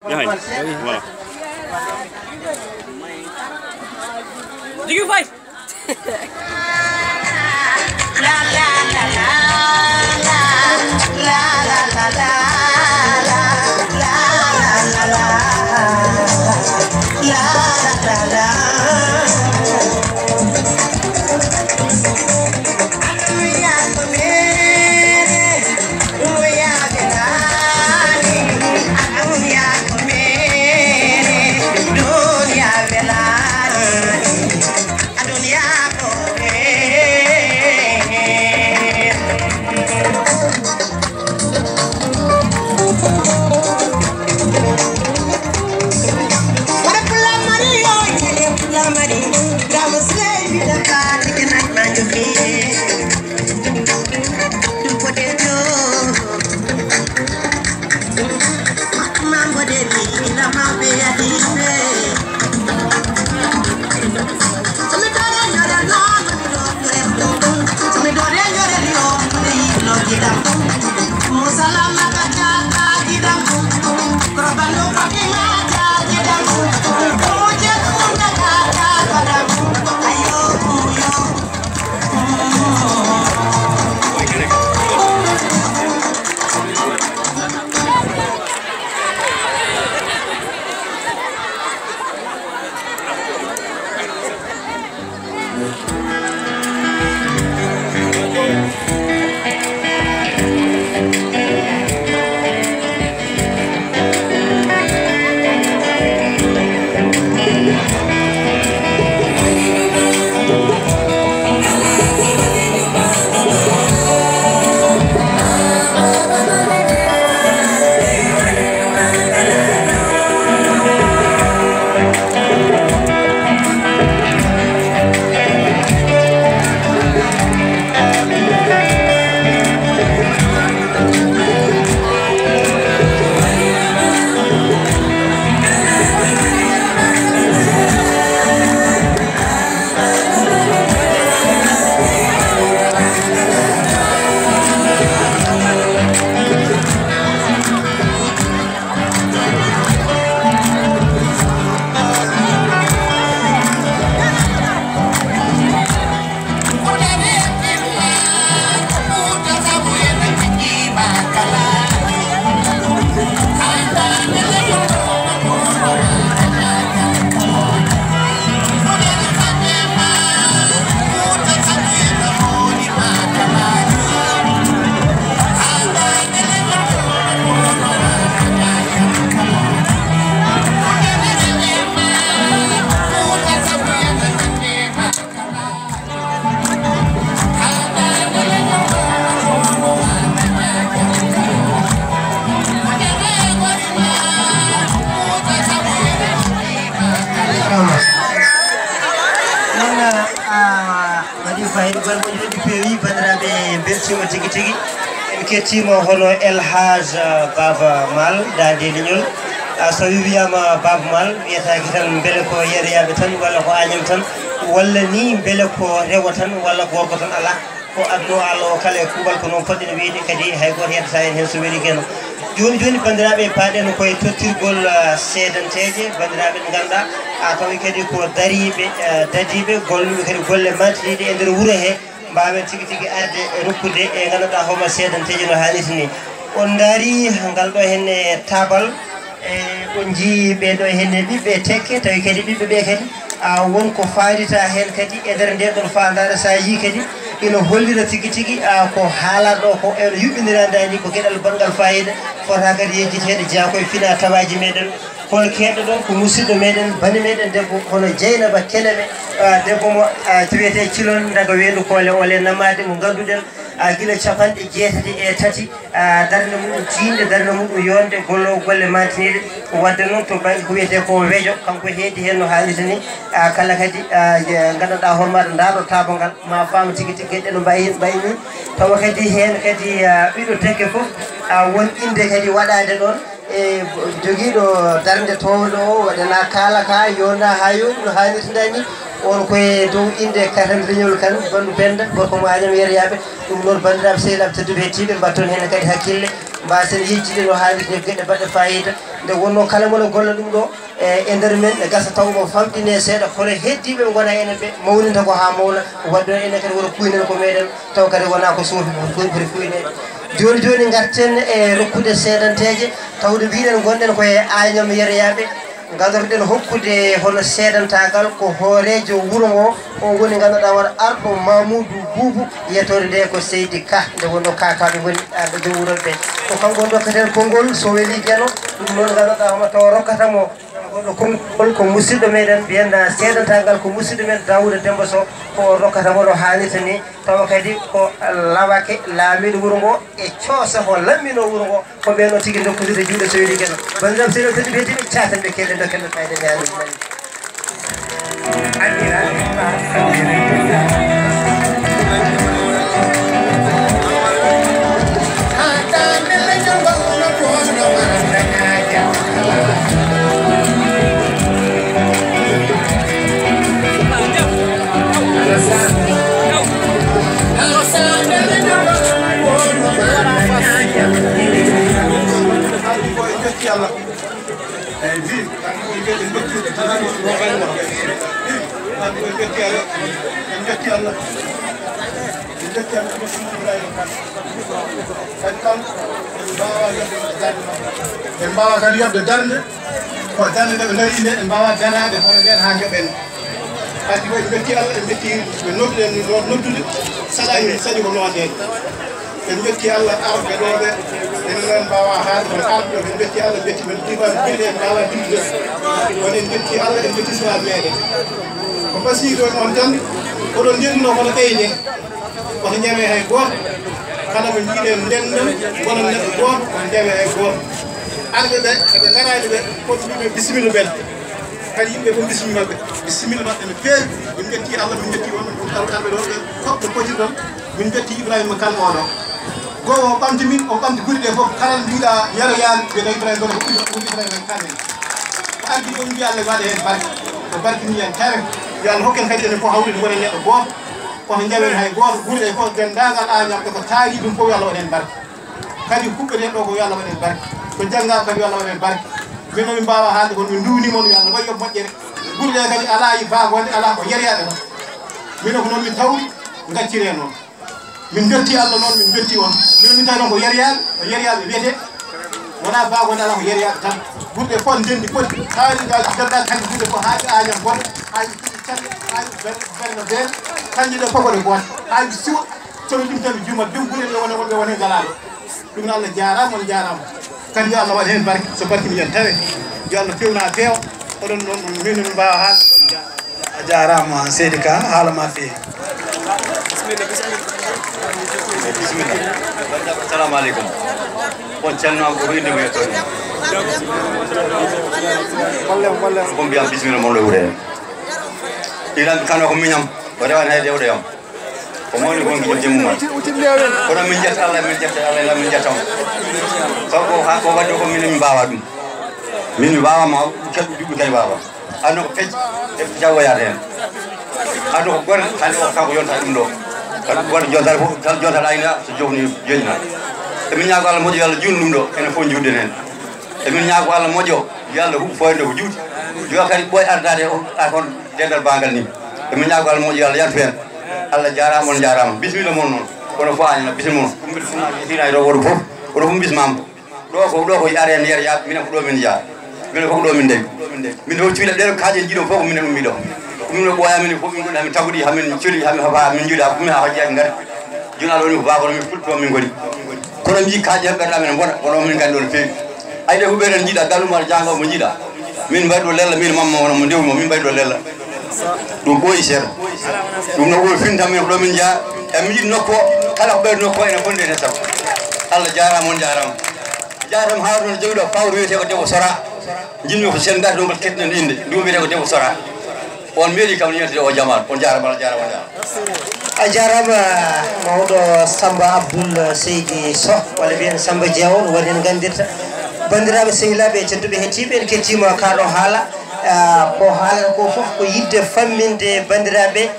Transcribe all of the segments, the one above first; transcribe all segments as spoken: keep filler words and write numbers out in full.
Yahay. Voilà. Digi fay. Waɗi fayida, golle moƴƴe ɗi peewi, banndiraaɓe, en mbeltiima tigi tigi. En kettiima hono El Hadj, ah, Baba Maal, Daande Leñol. Ah, so wi-, wiyaama Baba Maal, wiyetaake tan mbele ko Yeeriyaaɓe tan, walla ko Añam tan, walla ni mbele ko Rewo tan, walla ko worgo tan, alaa. Ko aduna o, Allah o kala e kuuɓal, ko noon poɗɗen wiyde, kadi hay gooto yeddata en heen so weli geno. Jooni jooni, banndiraaɓe, paaɗen koye tottirgol, ah, seedanteeje, banndiraaɓe ɓe ngannduɗaa, a tawi kadi ko dariiɓe, ah, dadiiɓe, golluɓe kadi golle mantiniiɗe e nder wuro he, mbaawen tigi tigi arde e rokkude e ngannduɗaa hooma seedanteeje no haanirta ni. On ndaari ngal ɗo henne taabal, e on njii ɓee ɗo henne ɓiɓɓe tekke, tawi kadi ɓiɓɓe ɓe kadi, a, won ko faalita heen kadi e nder ndee ɗoon faandaare. So a yii kadi ina hollira tigi tigi, a, ko haalaa ɗo ko ene yuɓɓinira ndaani ko geɗal banngal faayiida, fota kadi yejjiteede jeyaa koye fina tawaaji meɗen. Kono keedɗo ɗon ko musidɗo meɗen, bani meɗen debbo, hono Jeynaba Keleme, ah, debbo mo, ah, wiyetee Cilon daga Weendu Koole, ole namaade mo ngannduɗen, ah, gila capanɗe jeetati e tati, ah, darnde muɗum tiiɗnde, darnde muɗum yonde, golloowo golle mantiniiɗe, wadde noon to bannge ko wiyetee ko wejo, kanko heedi heen no haalirta ni, ah, kala kadi, ah, je-, nganndanɗaa hoore maaɗa ndaarɗo taabo ngal, ma faam tigi tigi geɗe no mbayi, mbayi ni, tawa kadi heen kadi, ah, ɓiɗɗo tekke fof, ah, won innde kadi waɗaade ɗoon. E jogiiɗo darnde toowɗo o, waɗana kaala ka, yonda haa yooɗi no haanirta ni. On koye dow innde Katan Leñol Kan, Bandu Penda, gorko mo Añam Yeeriyaaɓe. Ɗum noon, banndiraaɓe, sehilaaɓe tedduɓe, heɗtiiɓe, mbatton heen kadi hakkille. Mbaasen yejjitde no haanirta e geɗe baɗɗe faayiida. Nde wonnoo kala mo no golla ɗum ɗo e, e nder men, ne gasa taw mo famɗinee seeɗa, kono heddiiɓe ɓe ngona enen ɓe, mawninta ko haa mawna, wadde noon enen kadi wota kuynen ko meɗen, taw kadi wonaa ko soofi ko foti foti kuyneede. Jooni jooni ngarten e rokkude seedanteeje, tawde mbiɗen ngonɗen ko e Agnam Yeroyaaɓe, ngadorɗen hokkude hono seedantaagal ko hooreejo wuro ngo, o woni ngannduɗaa won arɗo Mamoudou Boubou, yettoode nde ko Seydi Ka, nde wonnoo kaakaaɓe ngoni arɓe joom wuro ɓe. Ko kanko dokkaten konngol, so welii Geno, ɗum noon ngannduɗaa homo taw rokkata mo goɗɗo konngol ko musidɗo meɗen, mbiyen seedantagal ko musidɗo men Daouda Demba Sow, ko o rokkata mo no haanirta ni, tawa kadi ko lawake laamiiɗo wuro ngo e coosa ko lamminoo wuro ngo, ko ɓeen o tigi dokkodirde juuɗe so welii Geno. Banndiraaɓe seeɗa tedduɓe heddiiɓe, caatan ɓe kelle dokken ɓe fayda ñaami. Eeyi, vive. En njetti Allah. En njetti Allah. En njetti Allah. Kadi kam, en mbaawaa yodde darnde. En mbaawaa kadi yodde darnde. Ko darnde nde ɓe ndarii nde, en mbaawaa daraade hono ndeen haa njoɓen. Kadi ko en njetti Allah, en njetti ɓe nodduɗen ni, noddude. Saɗa en saɗi ko noon heen. En njetti Allah arɓe ɗo ɓe, enen noon mbaawaa haalde kono arɓe ɗo, en njetti Allah, en njetti men diiwaan Guinée, en mbaawaa diwde. Kono en njetti Allah, en njetti Islam meɗen. Ko ɓasiiɗo on tan, oɗon ndenndinoo kono ɓeyde. Wata njawee hay gooto. Kala ko njiiɗen ndenndon, gonon neɗɗo gooto, wata njawee hay gooto. Arɓe ɓe, eɓe ngaraani ɓe, fof mbiɓe bisimilla ɓen. Kadi yimɓe fof bisimilla maɓɓe. Bisimilla maɓɓe no feewi. Min njetti Allah, min njetti on, on arɓe ɗo ɓe, fof ɓe potirɗon. Min njetti Ibrahima Kane oɗo. Gooto o ɓamti min, o ɓamti gure ɗe fof. Kala mbiɗa Yero Yaan, mbiɗa Ibrahima Kane, ko Ibrahima Kane. Ko addi ɗum mbiya Allah waɗa heen barke. Ko barke mum en tawe. Yo Allah hokken kadi enen fof hawrude wona neɗɗo gooto. Kono njawen hay gooto, gure ɗe fof, denndaangal Agnam ɓe ko taari ɗum fof, yo Allah waɗa heen barke. Kadi huɓɓeten ɗo ko yo Allah waɗ en barke. Ko janngaa kadi yo Allah waɗ en barke. Min o min mbaawa haalde kono min nduwni mon yo Allah waɗ yoɓ moƴƴere. Gure ɗe kadi alaa e baagonde, alaa ko yeriyaaɓe tan. Min o ko noon min tawri, ngacciree noon. Min njotti Allah noon, min njotti on. Min o min tawi noon ko yeriyaaɓe, ko yeriyaaɓe wiyetee. Wonaa baagonde alaa ko yeriyaaɓe tan. Gure ɗe fof ndenndi poti. Taari ngal jaggal kadi gure fof haa ɓe Agnam gon. Haa ɓe Calle, haa ɓe Berne Been. Kanji ɗe fof ko ɗe goote. Haa ɓe Siwa. Sono ɗum tan juuma ɗum gure ɗe wona wonɓe wona e galaaɗo. Ɗum Allah jaaraama, on jaaraama. Kadi yo Allah waɗ heen barke, so barke mum en tawe. Yo Allah fewna feewa. Oɗon noon, on min min mbaawa haalde. A jaaraama seydi Ka, haala ma feewi. Bisimilla. Assalamu aleykum. On calminaama ko ruyde mo yettoode. Ko mbiyam bisimilla mon ɗo wure. Iran kano ko miñam, o rewani hay dewɗo yam. Ko mawni gonki jom jemmu ma. Kono min jetta Allah, min jetta Allah, min jetta mo. Kanko ha ko wadde ko min min mbawa ɗum. Min mi mbawa ma keɓɓi duɓɓi kay mbawa. Anno ko fecc e jawo yaade hen. Anno ko gore hande o kanko yonta ɗum ɗo. Kadi gore jonta fof kala jonta ɗa ina so jofni jojna. E min ñaago Allah moƴƴo Allah juutnu ɗum ɗo enen fof juutden hen. E min ñaago Allah moƴƴo yo Allah huɓɓ foyde ko juuti. Yo kadi ɓooy ardade o a kon dental bangal ni. E min ñaago Allah moƴƴo yo Allah yantu hen. Allah jaaraama, on jaaraama. Bisimilla mon noon. Kono fof añana bisimilla mon. Ɗum mbiɗa funa sina e ɗo woto fof. Oɗo fof bismama. Ɗo ko, ɗo ko yaare en yer yaɓe, minen ko ɗo min jaa. Minen fof ko ɗo min ndewi. Min ɗo cuuɗi ɗe kaaƴe jiiɗo fof ko minen ummi ɗo. Ɗum no ɓooya min fof min gonɗi hamin tagudi, hamin coli, hamin hafa, hamin juuɗa, ɗum ha hojjaaji ngari. Jooni Allah woni ko baabal min fulɓe toon min ngoni. Kono mbi kaaƴe heɓɓe amen mbona, kono min nganndi on feewi. Ay de huɓeɗen jiiɗa, gallu ma janga mo jiiɗa. Min mbaɗi ɗo lella, min mamma wona mo ndewmi mo, min mbaɗi ɗo lella. Ɗum ɓooyi seeɗa. Ɗum no ɓooyi finta min ko ɗo min jaa. E min yiɗi nokku o, kala ko ɓeydo nokku o ene bonde ene sago. Allah jaaraama, on jaaraama. Jaaraama Haruna Jawɗo, fawru wiyetee ko Debbo Sora. Jinmi ko sen ngardi on ko ketnen inde. Ɗum wiyetee ko Debbo Sora. On meeɗi kam yontude o jamaal. On jaaraama, Allah jaaraama, on jaaraama. A jaaraama mawɗo Samba Abdoul Seydi Soh, walla mbiyen Samba Jeewo, no woni en nganndirta. Banndiraaɓe sehilaaɓe e tedduɓe hettiiɓe, en kettiima kaa ɗo haala. Ah, ko haalata ko fof ko yiɗde famminde banndiraaɓe.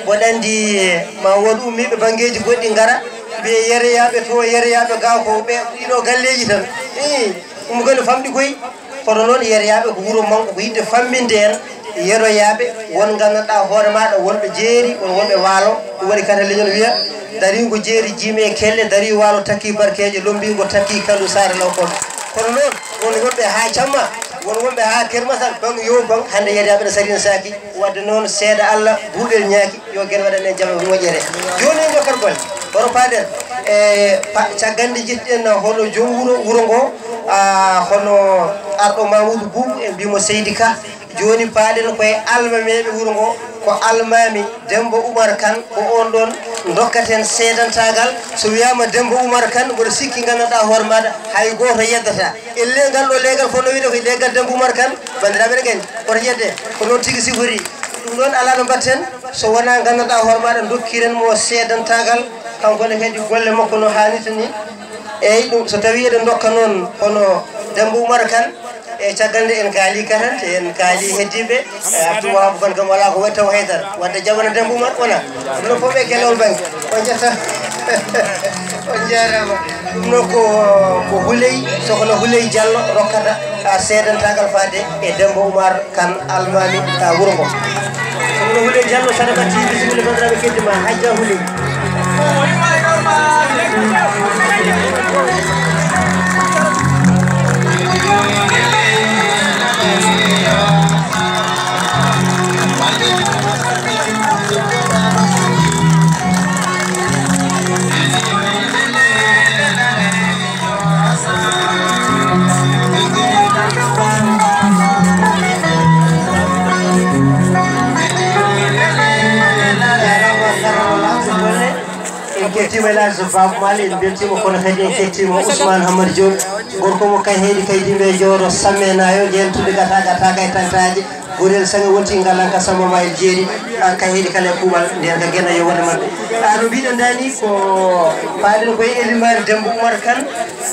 Mboɗo anndi ma wood ummiiɓe banngeeji goɗɗi ngara. Ɓe yeroyaaɓe to, yeroyaaɓe ga ko ɓe ɗiɗo galleeji tan. Ii, ɗum ko no famɗi koy. Kono noon yeroyaaɓe ko wuro makko, ko yiɗde famɗinde en yeroyaaɓe won nganndanɗaa hoore maaɗa, wonɓe jeeri, won wonɓe waalo. Ɗum waɗi kadi leñol wiya, dariingo jeeri jiimi e kelle, darii waalo takkii barkeejo, lommbiingo takkii kandu saare law kono. Kono noon, won wonɓe haa Camma, won wonɓe haa Kermasal, baŋ yo baŋ, hannde yeroyaaɓe ne sariina saaki. Wadde noon, seeda Allah, buuɗel ñaaki, yo geno waɗan en jam e moƴƴere. Jooni en jokkat golle. Hoto paaɗen, e, pa-, caggal nde njettuɗen hono joom wuro, wuro ngo, a, hono arɗo Mamoudou Boubou, en mbiyii mo Seydi Ka. Jooni paaɗen ko e almameeɓe wuro ngo, ko almaami Demba Oumar Kane, ko oon ɗoon ndokkaten seedantaagal. So wiyaama Demba Oumar Kane, mboɗo sikki nganndanɗaa hoore maaɗa, hay gooto yeddataa. E le-, ngal ɗo leegal fof no wiyde ko leegal Demba Oumar Kane, banndiraaɓe ne nganndi, koto ƴedde, ko noon tigi sifori. Ɗum noon alaa no mbaɗten, so wonaa nganndanɗaa hoore maaɗa, ndokkiren mo seedantaagal, kanko ne kadi golle makko no haanirta ni. Eeyi, ɗum so tawii eɗen ndokka noon hono Demba Oumar Kane, e caggal nde en kaali katante, en kaali heddiiɓe, e Abdou Wahab Kane kam alaa ko waɗi taw haydara. Wadde jaɓana Demba Oumar wona. Ɗum noon fof ɓe kele on bannge. On njettaa. On njaaraama. Ɗum noon ko, ko Houleye, sokhna Houleye Diallo rokkata, a, seedantaagal faade e Demba Oumar Kane almaami, a, wuro ngo. Sokhna Houleye Diallo, Sadaba T V, bisimilla, banndiraaɓe, keddi ma, Hajja Houleye. En kettiima El Hadj Baba Maal, en mbeltiima, kono kadi en kettiima Ousmane Hamad Diop, gorko mo Kayhayɗi, Kaydimɓe, Jooro, Samme, Naayo, Jeentude, Gata, Gata, Kay Tantaaji, Gorel Saŋe wonti ngalanka Samba Mayel Jeeri, a, Kayhayɗi kala e kuuɓal, nden ka geno yo wonde maɓɓe. A, no mbiɗen dani ko paaɗen koye Elimane Demba Oumar Kane,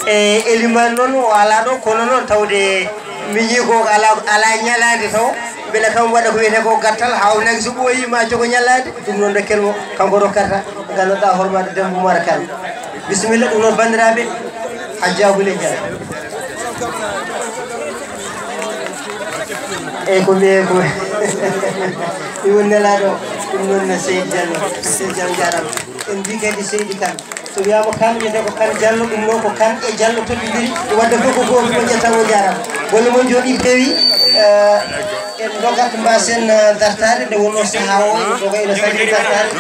e Elimane noon o alaa ɗo, kono noon tawde miñi ko alaa, alaa ñalaande taw, mbele kam waɗa ko wiyetee ko gattal, hawnaaki so ɓooyi ma jogo ñalaande, ɗum noon dokken mo, kanko rokkata, nganndanɗaa hoore maaɗa Demba Oumar Kane. Bisimilla, ɗum noon banndiraaɓe, Hajja Houleye Diallo. Eyi, ko mbiye ko mi woni nelaaɗo, ɗum noon no Seydi Diallo, Seydi Diallo jaaraama. En mbii kadi Seydi Kane. So wiyaama Kane, wiyetee ko Kane Diallo, ɗum noon ko Kane e Diallo toɗɗidiri, wadde fof ko gooto, ko njettaa mo jaaraama. Golle mon jooni peewi, eh, en ndogat mbasen, eh, dartaade, nde wonnoo sahaa o, en ndoga ina sali dartaade.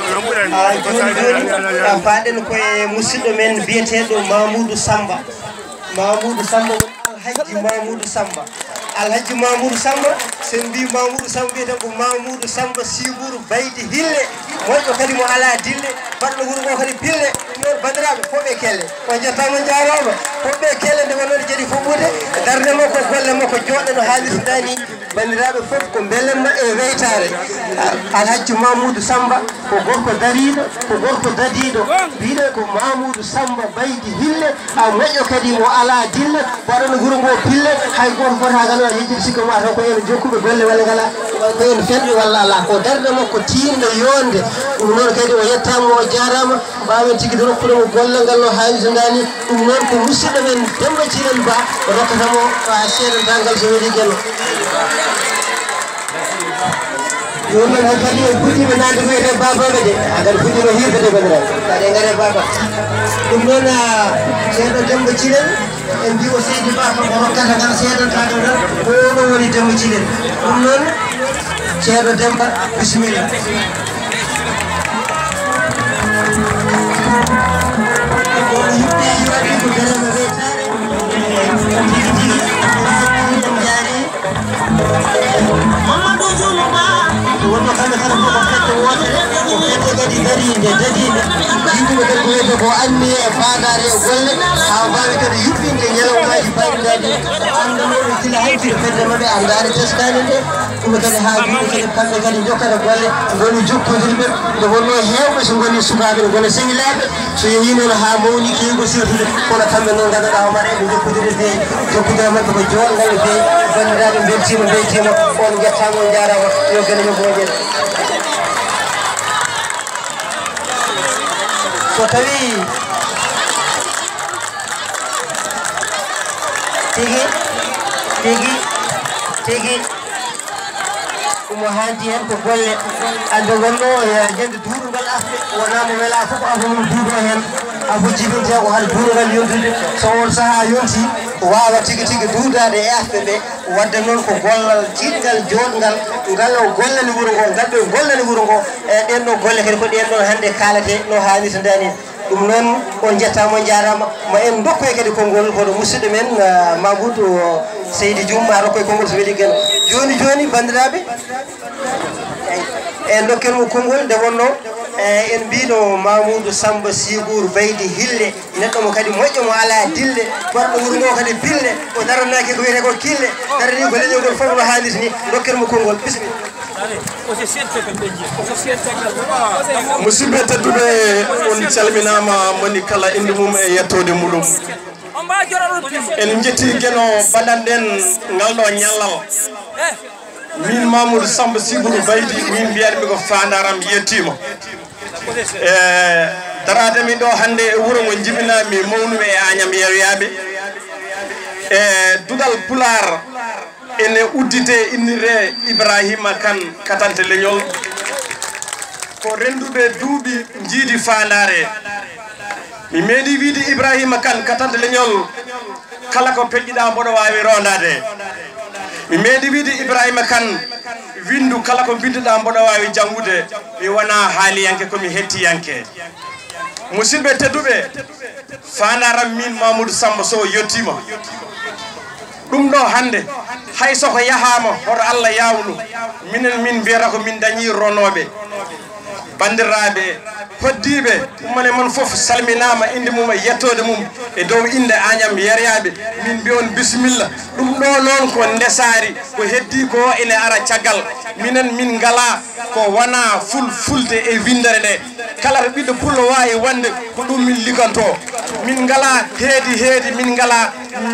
Ah, jooni jooni, ah, paaɗen koye musidɗo men biyeteeɗo Mamoudou Samba. Mamoudou Samba woni Alhaji Mamoudou Samba. Alhaji Mamoudou Samba, so en mbii Mamoudou Samba, wiyetee ko Mamoudou Samba Simburu Baydi Hille, moƴƴo kadi mo alaa dille, baɗɗo wuro ngo kadi pille. Ɗum noon, banndiraaɓe, fof ɓe kelle. On njettaa, on njaaraama. Fof ɓe kelle, nde wonnoo jeɗi fof ɓuude. Darnde makko, golle makko jooɗa no haanirta ni. Banndiraaɓe fof, ko mbelemma e weytaare. Alhaji Mamoudou Samba ko gorko dariiɗo, ko gorko dadiiɗo. Mbiɗo ko Mamoudou Samba Baydi Hille, a moƴƴo kadi mo alaa dille, waɗano wuro ngo pille, hay gooto fotaa ngal waɗa yejjitde sikka ma taw ko en jokkuɓe golle walla ngalaa, ko en felɓe walla alaa. Ko darnde makko tiiɗnde, yooɗnde. Ɗum noon kadi o yettaama, o jaaraama. Mbaawen tigi de rokkude mo golle ngal no haanirta ni. Ɗum noon ko musidɗo men Demba Cilel Ba, rokkata mo, a, seedantal ngal so weeli geno. Ɗum noon hankadi en puɗɗiima naatde ko wiyetee baabaaɓe de. Hankadi puɗɗiima hiirde de, banndiraaɓe. Kadi en ngarii e baaba. Ɗum noon, a, ceerno Demba Cilel, en mbii o Seydi Ba, kanko rokkata ngal seedantal ngal. Ko o ɗo woni Demba Cilel. Ɗum noon, ceerno Demba, bisimilla. Mamadou Diouf Ba. Wonno kamɓe kala fof ko fedde wootere, ko fedde kadi dariinde, dadiinde. Yimɓe kadi ko wiyetee ko anniye e faandaare e golle, haa mbaawi kadi yuɓɓinde ñalawmaaji baɗiraaɗi. Anndanooɓe gila hanki fedde maɓɓe anndaande teskaani nde. Ɗum kadi haa juuɗe kadi kamɓe kadi njokkata golle, ngoni jokkondirɓe, nde wonnoo heewɓe so ngoni sukaaɓe, ne ngona sehilaaɓe, so yehii noon haa mawni keewgol sirtude, kono kamɓe noon nganndanɗaa hoore maɓɓe, ɓe njokkondiri de, jokkondire maɓɓe ko jooɗngal no feewi. Banndiraaɓe, mbeltiima, mbeltiima, on njettaama, on njaaraama, yo geno ñoɓ moƴƴere. So tawii Tigi, tigi. Omo haaldi heen ko golle. Annde wonno, e, ñande duuɗungal afde, wonaa mo welaa fof, afo mum duuɗo heen. Afo jibintee ko hade duuɗungal yontude. So oon sahaa yontii, waawa tigi tigi duudaade e afɓe ɓe. Wadde noon ko gollal tiiɗngal, jooɗngal, ngal o gollani wuro ngo, ngal ɓe gollani wuro ngo. E ɗeen ɗoo golle kadi ko ɗeen ɗoon hannde kaaletee no haanirta ndaa nii. Ɗum noon, on njettaama, on njaaraama. Ma en ndokkoy kadi konngol hono musidɗo men, ah, Mamoudou Seydi Dioum, ma rokkoy konngol so weli geno. Jooni jooni, banndiraaɓe, en ndokken mo konngol. Nde wonnoo, eh, en mbiino Mamoudou Samba Sigour Baydi Hille, neɗɗo mo kadi moƴƴo mo alaa dille, ɓurɗo wuro ngo kadi bille, o daranaaki ko wiyetee ko kille, daranii ko leñol ngol fof no haanirta ni. Ndokken mo konngol, bisimilla. Musidɓe tedduɓe, on calminaama, moni kala innde mum e yettoode muɗum. En njetti geno baɗanɗen ngal ɗo ñallal. Min Mamoudou Samba Sigour Baydi, min mbiyatmi ko Fandaram yettiima. E daraade mi ɗo hannde e wuro ngo jibinaa mi, mawnumi e Añam Yeryaaɓe. E duɗal Pulaar, ene udditee, inniree Ibrahima Kane, katante leñol. Ko rennduɓe duuɓi njiidi faandaare. Mi meeɗii wiyde Ibrahima Kane, katante leñol, kala ko peƴƴiɗaa mboɗo waawi roondaade. Mi meeɗii wiyde Ibrahima Kane, winndu kala ko mbinnduɗaa mboɗo waawi janngude. Mi wonaa haaliyanke, ko mi hettiyanke. Musidɓe tedduɓe, Faandaram min Mamoudou Samba Sow yettiima. Ɗum ɗo hannde, hay so ko yahaama hoto Allah yaawnu, minen min mbiyata ko min dañii ronooɓe. Banndiraaɓe, hoɗdiiɓe, ummanee mon fof salminaama, innde mum e yettoode mum e dow innde Añam Yeryaaɓe. Min mbiya on bisimilla. Ɗum ɗo noon ko ndesaari, ko heddii ko ene ara caggal. Minen min ngalaa ko wonaa ful-, fulde e winndere nde. Kala to ɓiɗɗo pullo waawi wonde, ko ɗum min liggantoo. Min ngalaa heedi heedi, min ngalaa,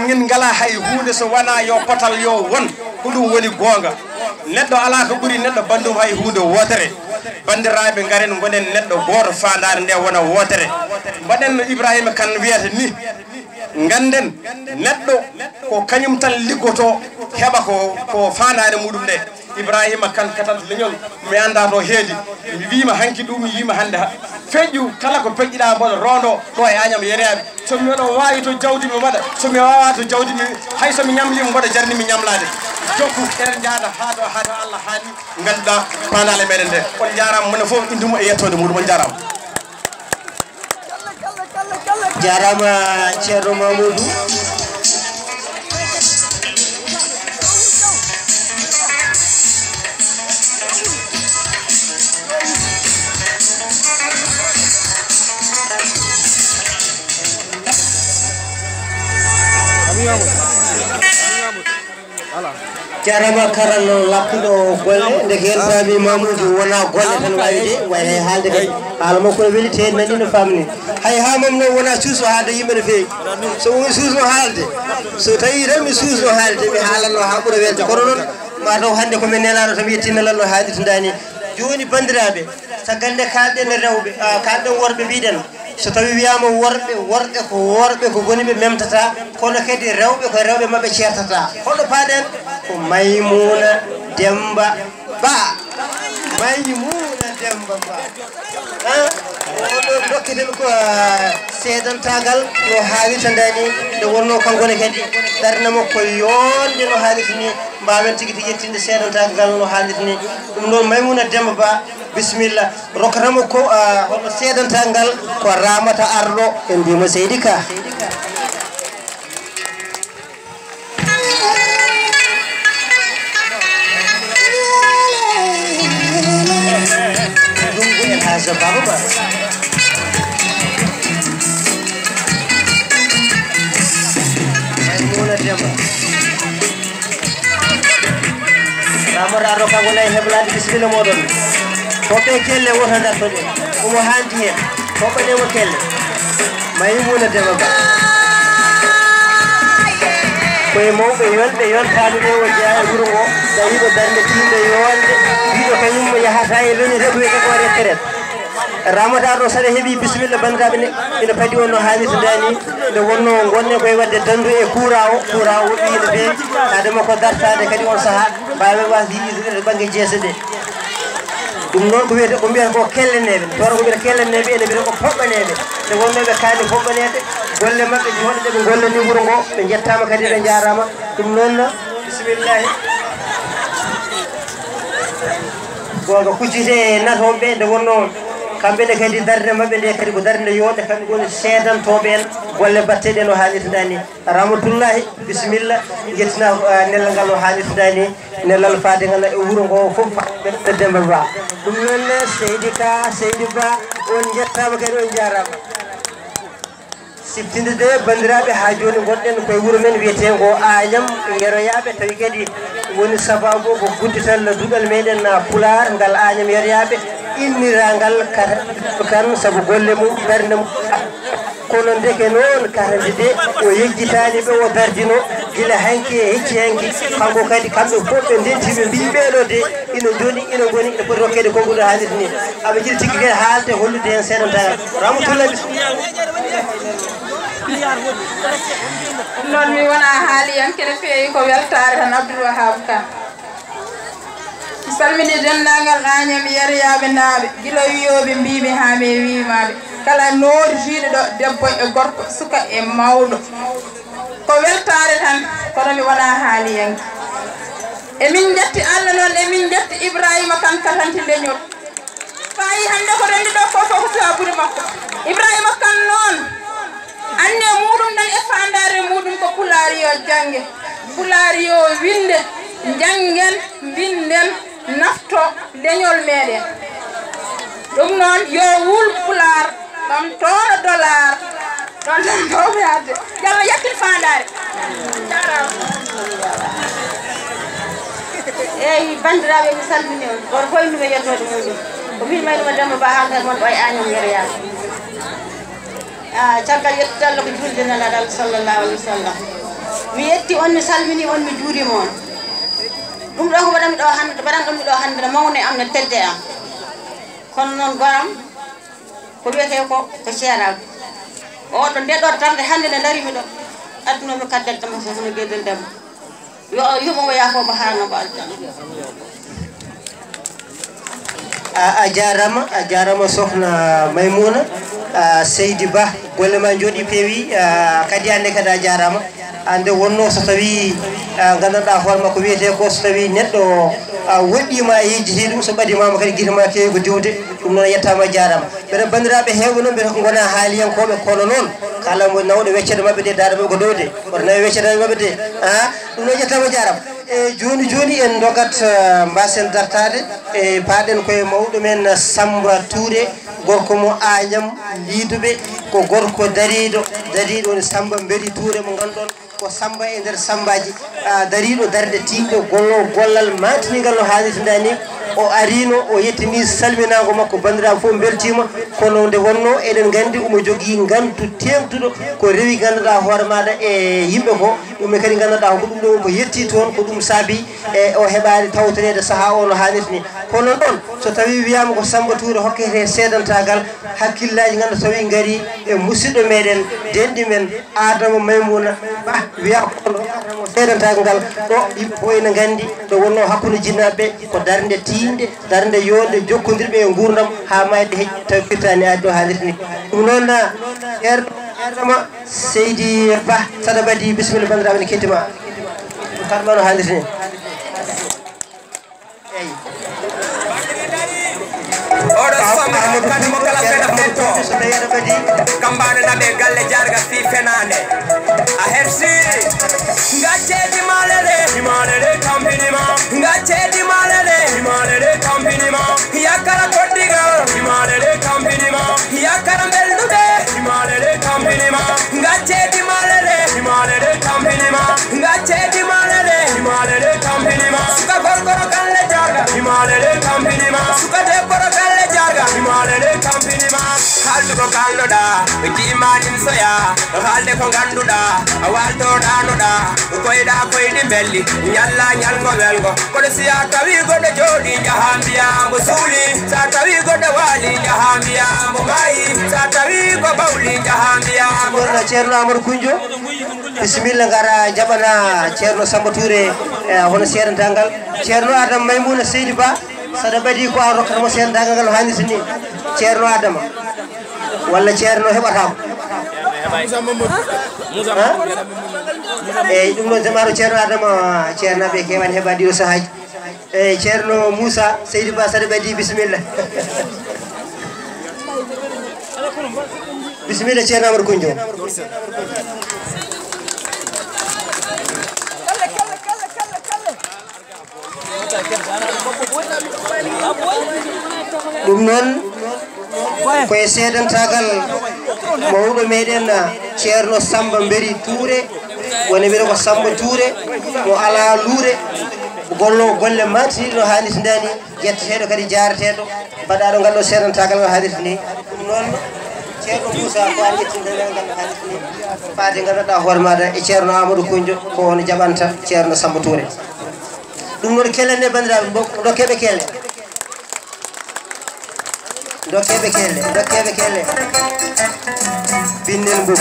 min ngalaa hay huunde so wonaa yo potal yo won, ko ɗum woni goonga. Neɗɗo alaa ko ɓuri neɗɗo banndum hay huunde wootere. Banndiraaɓe, ngaren ngonen neɗɗo gooto, faandaare nde wona wootere. Mbaɗen no Ibrahima Kane wiyata ni, ngannden neɗɗo ko kañum tan liggotoo, heɓa ko, ko faandaare muɗum nde. Ibrahima Kane, katante leñol, mi anndaa to heedi. Mi wiima hanki ɗum, mi wiima hannde ha. Feƴƴu kala ko peƴƴiɗaa mboɗo roondo ɗo e Añam Yeryaaɓe. So mi waɗa waawi to jawdi mi waɗa, so mi waawaa to jawdi mi, hay so mi ñamlii mi mboɗo jarni mi ñamlaade. Jokku, eɗen njaada haa ɗo, haa ɗo Allah haali, ngannduɗaa faandaale meɗen nde. On njaaraama, mone fof innde mum e yettoode muɗum, on njaaraama. Jaaraama Ceerno Mamoudou. Jaaraama karallo lappuɗo golle, ndeke en paami Mamoudou wonaa golle tan waawi de, wayi hay haalde kadi. Haala makko no weli, te en nanii no faamni. Hay haa mam noon wonaa suuso haalde yimɓe no feewi. So woni suusno haalde, so tawii tan mi suusno haalde, mi haalanno haa ɓura welde. Kono noon, maa taw hannde ko min nelaaɗo tan yettinna lan no haalirta ndaa ni. Jooni banndiraaɓe, caggal nde kaalɗen e rewɓe, a, kaalɗen worɓe, mbiɗen, so tawii wiyaama worɓe, worɓe ko worɓe, ko goni ɓe memtataa, kono kadi rewɓe ko rewɓe maɓɓe ceertataa. Hoɗo paaɗen? Ko Maymuuna Demmba Ba. Maymuuna Demmba Ba. A, oɗo dokketen ko, a, seedantaagal no haalirta ndaa ni, nde wonnoo kanko ne kadi ɓernde makko yoonde no haalirta ni, mbaawen tigi tigi yettinde seedantaagal ngal no haalirta ni. Ɗum noon Maymuuna Demmba Ba, bisimilla. Rokkatamo ko, a, hono seedantal ngal ko Ramata Arɗo, en mbiimo Seydi Ka. Dungu El Hadj Baba Ba. Maymuna Demba. Ramata Arɗo kanko nayi heblaade bisimilla mooɗon. Hoɓɓe kelle woto ndartoɗe. Omo haanti heen. Hoɓɓanee mo kelle. Maymuna Dema Ba. Koye mawɓe yolɓe yontaani ɓe o jeyaa e wuro ngo. Tawiiɗo darnde tiinde yoolde. Wiiɗo kañum mo yahata e leñol reɓoyde ko retraite. Ramata ɗo saɗa heɓi bisimilla banndiraaɓe ne ina padi on no haanirta dani nde wonno gonne koye wadde dandu e kura o kura o woɗɗi no feewi adama ko dartade kadi on saaha mbawe wasde yiɗirde bangge jeese ɗe ɗum noon ko wiyete ko mbiyata ko kelleneɓe toro ko mbiyata kelleneɓe ene mbiyata ko poɓɓaneɓe nde wonnoɓe kaani poɓɓanede golle maɓɓe jooɗo ɗeɓe gollani wuuro ngo ɓe jettama kadi ɓe jarama ɗum noon bisimillahi Gonga kuccite e natooɓe ɓe nde wonno kamɓe ne kadi darde maɓɓe nde kadi ko darde yooɗe kamɓe ngoni seedantooɓe en golle batteɗe no haalirta ni Ramatullahi bisimilla jettina nellal ngal no haalirta ni nellal faade ngal e wuro ngo fof ɓe Demba Ba ɗum noon ne seydi ka seydi ba on jettama kadi on jarama Siftinde de banndiraaɓe haa jooni ngonɗen koye wuro men wiyeteengo Aañam Yeroyaaɓe tawi kadi woni sabaabu o ko guddital duɗal meɗen Pulaar ngal Aañam Yeroyaaɓe inniraangal Kata kan sabu golle mum darnde mum kono ndeke noon Kata de o yejjitaani ɓe o dardino gila hanki e hecci hanki kanko kadi kamɓe fof ɓe ndenti ɓe mbiyi ɓeeɗo de ina joni ina goni ina poti rokkeede konguɗo haalirta ni aɓe jiɗi tiggi kadi haalde hollude heen seeɗa tawa Ramatullahi noon mi wona haaliyanke no feewi ko weltaare tan abdoul wahab kan mi salmini denndaangal aañam yeriyaaɓe naaɓe gila wiyooɓe mbiimi haa mi wiimaaɓe kala nooritiiɗo ɗo debbo e gorko suka e mawɗo ko weltaare tan kono mi wona haaliyanke emin njetti allah noon emin njetti ibrahima kan katanti leñol Faayi hannde ko renndi ɗo ko fof ko sababude makko. Ibrahima Kan noon, anne muuɗum ɗon e faandaare muuɗum ko Pulaar yo jannge, Pulaar yo winnde, njanngen, mbinden, nafto leñol meeɗen. Ɗum noon yo wul Pulaar, ɗon tooɗo dolaar. Ɗon tan mbawmi haalde. Yo Allah yettin faandaare. Jaaraama. Eeyi banndiraaɓe mi salmini on gooto fof innuma e yettoode mum ɗum ko min maynuma Demba Ba haaldat mon ɗo e Agnam Yero Yaasin. Caggal yettude Allah ko juulde Nelaaɗo Allah sallallahu alayhi wa sallam. Mi yetti on mi salmini on mi juurima on. Ɗum ɗo ko mbaɗanmi ɗo hannde mbaɗanɗon mi ɗo hannde no mawni e am no tedde e am. Kono noon goram Ko wiyetee ko ko ceeraagu. Oɗo nde ɗo darnde hannde nde ndariimi ɗo, adduno mi kaddel Demba Sow hono Geydel Demba. Yo o yoɓo mo yaafoo mo haarana mo aljanna. A jarama a jarama sohna Maymuna a seydi Ba golle ma jooɗi peewi a kadi hannde kadi a jarama. Hannde wonno so tawi a gandanɗa hoore makko wiyete ko so tawi neɗɗo a woɗɗima a yejjiti ɗum so ɓadimama kadi guite ma kewi ko diwde ɗum noon yettama jarama mbeɗa bandiraɓe hewɓe noon mbiyata ko gona haaliyankoɓe kono noon kala mo nawɗo weccere mabɓe de dada mabɓe ko dowde woto nawi weccere mabɓe de a ɗum noon yettama jarama e joni joni en dogat mbasen dartade e paɗen koye mawɗo men Samba Touré gorko mo Agnam Lidoɓe ko gorko dariɗo dariɗo woni Samba Mberi Touré mo ganduɗon Ko Sammba e nder Sammbaaji, dariiɗo darnde tiiɗnde, golloowo gollal maantiniingal no haanirta ni. O ariino, o yettini salminaango makko, banndiraaɓe fof mbeltiima. Kono nde wonnoo eɗen nganndi omo jogii ngantu teeŋtuɗo ko rewi nganndanɗaa hoore maaɗa e yimɓe ko, ɗum en kadi nganndanɗaa ko ɗum ɗo ko yettii toon, ko ɗum saabii e o heɓaani tawtoreede sahaa o no haanirta ni. Kono noon so tawii wiyaama ko Sammba Tuure hokketee seedantaagal, hakkillaaji nganndu tawi ngarii e musiɗɗo meeɗen, denɗi men, Aadama Maymuna Bah wiya kono seedantagal ngal ɗo yimɓe fof ene nganndi nde wonno hakkunde jinnaaɓe ɓe ko darnde tiiɗnde darnde yooɗnde jokkondirɓe e nguurndam haa maayde heƴ tawi firtaani aadi ɗo haalirta ni ɗum noon ceerno Aadama Seydi Bah saɗa mbaɗi bisimilla banndiraaɓe ne kettima ɗum kalma no haalirta ni Oɗo sommi kadi mo kala fena fento. Kambaane naɓe galle jarga fi fenaande. A hersi. Ngacce di malere, di malere tampini ma. Ngacce di malere, di malere tampini ma. Yakara koddigal, di malere tampini ma. Yakara beldude, di malere tampini ma. Ngacce di malere, di malere tampini ma. Ngacce di malere, di malere tampini ma. Suka gorgoro galle jarga, di malere tampini ma. Suka debbo galle jarga, di malere tampini ma. Hal Ko kalnoɗa, ko jiimanin soya, ko haalde ko ngannduɗa, a waalto ɗaanoɗa, ko koyɗa koyɗi mbelli, ñalla ñalko welgo. Kono si a tawi goɗɗo jooɗi, njaha mbiya mbo suuli, sa tawi goɗɗo waali, njaha mbiya mbo maayi, sa tawi ko bawli, njaha mbiya mbo. Walla Ceerno Amadou Kunjo, bisimilla, ngara jaɓana Ceerno Samba Touré, e, hono seedantal ngal. Ceerno Adama Maymuna Seydi Ba, saɗa ɓadi ko a rokkata mo seedantal ngal no haanirta ni. Ceerno Adama. Walla Ceerno heɓataako? Ha? Eyyi, ɗum noon, jamaaru Ceerno Adama, Ceernaaɓe keewaani heɓaade ɗiɗo sahaaji. Eyyi, Ceerno Moussa Seydi Ba, saɗa ɓadi, bisimilla. Bisimilla, Ceerno Amadou Koundiou. Ɗum noon, ko e seedantaagal mawɗo meɗen, Ceerno Samba Mberi Touré, woni mbiyetee ko Samba Touré, mo alaa luure, gollo golle maatiniiɗe no haanirta ni, yetteteeɗo kadi jaareteeɗo, mbaɗaaɗo ngal ɗo seedantaagal no haanirta ni. Ɗum noon, Ceerno Moussa, ko an ƴettinde ngal no haanirta ni, faade nganndanɗaa hoore maaɗa e Ceerno Amadou Koundiou, ko on jaɓanta Ceerno Samba Touré. Ɗum noon, kelen ne, banndiraaɓe, mbo-, dokke ɓe kele. Dokke ɓe kele, dokke ɓe kele. Binnel Mbub.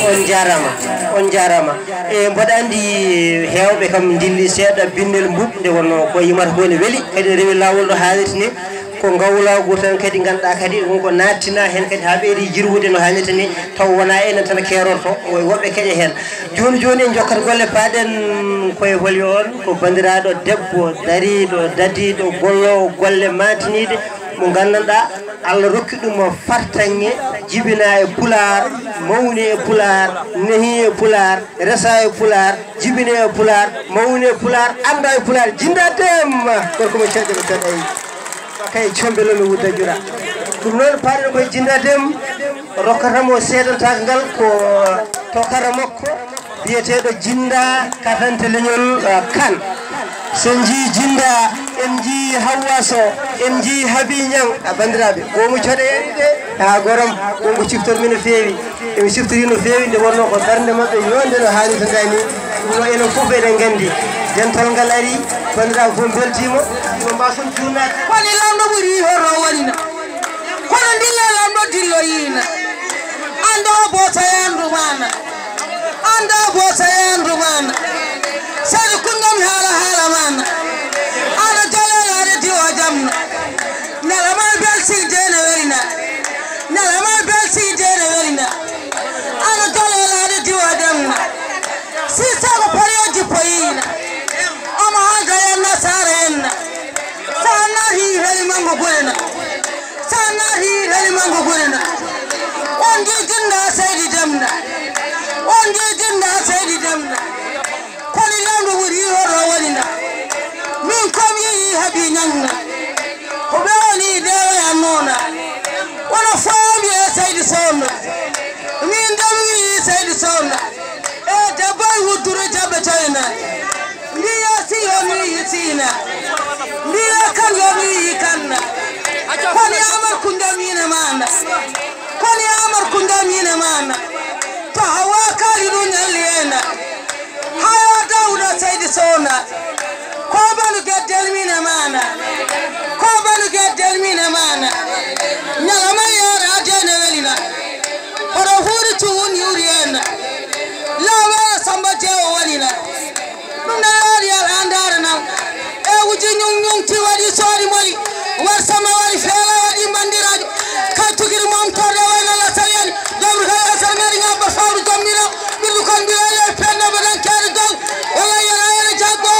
On njaaraama, on njaaraama. E, mboɗo anndi heewɓe kam ndilli seeɗa binnel Mbub, nde wonnoo ko yimata ko ene weli, kadi ne rewi laawol no haanirta ni. Ko ngawlaagu tan kadi ngannduɗaa kadi won ko naattinaa heen kadi haa ɓeydi jirwude no haanirta ni, taw wonaa enen tan keerorto, wo-, woɓɓe keƴa heen. Jooni jooni en njokkat golle, paaɗen koye holi on, ko banndiraaɗo debbo dariiɗo, dadiiɗo, golloowo golle maantiniiɗe, mo nganndanɗaa Allah rokki ɗum fartaŋŋe, jibinaa e Pulaar, mawni e Pulaar, nehi e Pulaar, resa e Pulaar, jibine e Pulaar, mawni e Pulaar, annda e Pulaar, Jinda Dem, gorko mo ceeƴa mo ceeƴa. Kay combe lo mi wudda jura. Ɗum noon, paaɗen koye Jinda Dem, rokkata mo seedantaagal ngal ko tokara makko, biyeteeɗo Jinda Katante Leñol, ah, Kan. So en njii Jinda, en njii Hawwa Sow, en njii Habi Ñaŋ, a banndiraaɓe, goomu coɗeeɗe ɗe, haa goram, wonko ciftormi no feewi. Eɓe ciftori no feewi, nde wonnoo ko darnde maɓɓe ñoƴnde no haanirta ni. Ɗum noon, enen fof eɗen nganndi, dental ngal arii, banndiraaɓe fof mbeltiima, ɗum mbaason juurnaade. Kono Laamɗo ɓuri hoto wonina. Kono ndilla Laamɗo dilloyina. Annda o boosa yaandu maana. Annda o boosa yaandu maana. Seydi Kundiou mi haala haala maana. Ana jololaade diwa jamna. Nela ma bel si dene welina. Nela ma bel si dene welina. Ana jololaade diwa jamna. Si sago pariyo jippoyina. Ama haga yenna sara yenna. Sa nahi heli mango gurena. Sa nahi heli mango gurena. On di jinda Seydi Demna. On di jinda Seydi Demna. Kono Laamɗo woni hoto wonina. Min kam yehi habi ñaŋna. Ko ɓe woni dewe an noona. Wono faawi e Seydi Sohna. Min dam wi Seydi Sohna. E debbo e wuddure jaɓɓe tawina. Mbiya si yo mi yi sina. Mbiya kan yo mi yi kanna. Kono Amar Kunda mine mana. Kono Amar Kunda mine mana. To hawa kali ɗum ñalli ena. Haya Dawda Seydi Sohna. Ko banu geddel mine mana. Ko banu geddel mine mana. Ñalama yara dene welina. Hoto huuri cuwun yuri ena. Lawa Samba Jewo walina. Ɗum ɗo waɗi alaa ndaara nam. E uji ñuŋ ñuŋ ti waɗi soori moli. War sama waɗi feela waɗi mbandiraajo. Kay tukiri mom torde wayno la saliyani. Dobru kay asal meri ñabba fawru jommiro. Ɓillu kon mbiro le penda badan kere dong. Wala yara yara jaggo.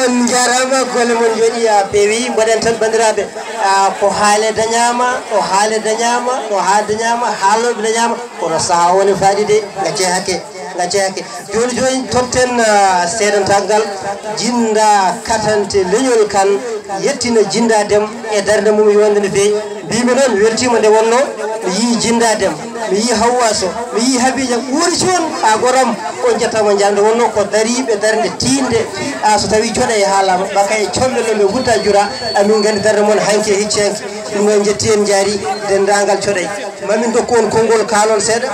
On njaaraama, golle mon njooɗi, a peewi. Mboɗen tan, banndiraaɓe, a, ko haale dañaama, ɗo haale dañaama, ɗo haale dañaama, haalooɓe dañaama. Kono sahaa o ne faaɗi de, ngaccee hakke. Jeyaake. Jooni jooni, totten, ah, seedantal ngal, jinnda katante leñol kan, yettina jinnda dem e darnde mum yonde no feewi. Mbimi noon, mi weltiima nde wonno mi yii jinnda dem, mi yii Hawwa Sow, mi yii Habiija, ɓuri jooni, a goram, on njettaama njaaraama. Nde wonno ko dariiɓe darnde tiinde, a so tawi coɗay haalaama, ɓakay colle no ɓe wutta jura, amin nganndi darnde mon hanki e hecci hanki. Ɗum noon, njetti en, njaari denndaangal coɗay. Mamin ndokku on konngol, kaalon seeɗa,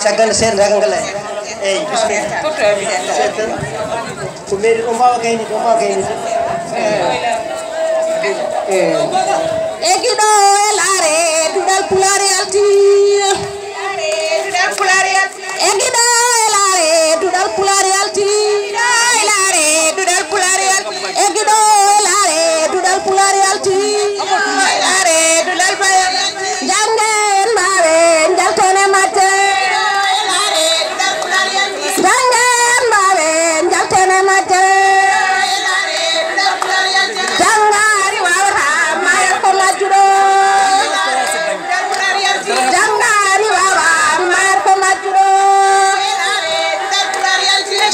caggal nde seeɗa, dagal ngal ari. Eeyi, bisimilla. Ko mairie, on mbaawa gaynide, on mbaawa gaynide. Eeyi. E giɗo e laare, duɗal Pulaar yalti. Duɗal Pulaar yalti. E giɗo e laare, duɗal Pulaar yalti. E laare, duɗal Pulaar yalti. E giɗo e laare, duɗal Pulaar yalti. E laare, duɗal Pulaar yalti. Janngen mbaawe, njalten e majje. E laare, duɗal Pulaar yalti. Janngen mbaawe, njalten e majje. E laare, duɗal Pulaar yalti. Janngaari waawata maayal ko majjuɗo. Janngaari waawaa maar ko majjuɗo.